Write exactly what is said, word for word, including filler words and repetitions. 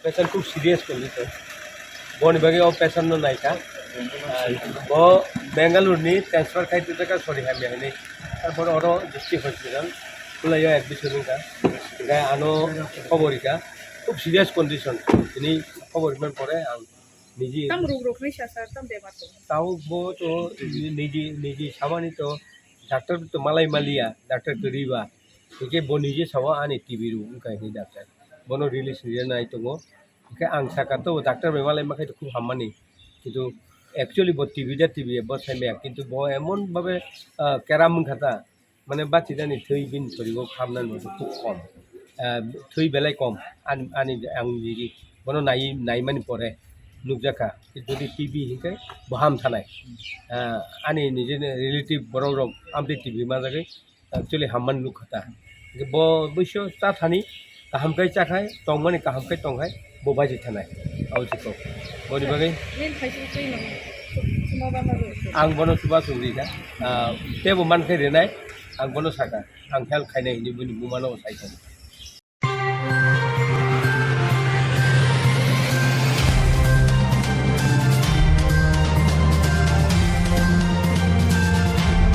Patient khub serious condition. Boni bagwi o patient no naikha. Bo Bangalore ni transfer khai twijak kha, sorry, hamya hinwi. Tarpor oro district hospital Khulaio admission wngkha. Hinkhe ano khobor rikha. Khub serious condition. Tini khobor rikmani pore ang niji Tam ruk rok ni sasa tam bemar tong. Tao bo to niji, niji samani to doctor to malai maliya, doctor kwrwi ba. Hinkhe bo nije sawa ani T B rok wngkha hinwi doctor. Bono release rinai tongo. Hinkhe ang saka to doctor bai malai makhai to khub hammani. Kintu actually bo T B da T B bo saimaya. Kintu bo emon babe, ah, keram wngkha ta. Mane bachidani thwi bini shorigo hamnani bo khub kom. Ah, thwi belai kom. Ani, ani ang niji bono nai, naimani pore nukjakha. Jodi T B hinkhe bo ham thanai. Ah, ani nijini relative borok rok amtwi T B manjagwi actually hammani nukha ta. Bo bwsio cha thani kaham khai cha khai, tongmani kaham khai tong khai, bo baji thanai. Abo se kok. Boni bagwi Nini khai se twi nang. Suma ba ma ruk. Ang bono chuba chuk ri kha. Ah, tebo man khai rinai, ang bono saka. Ang help khainai hinwi bini bumano sai kha.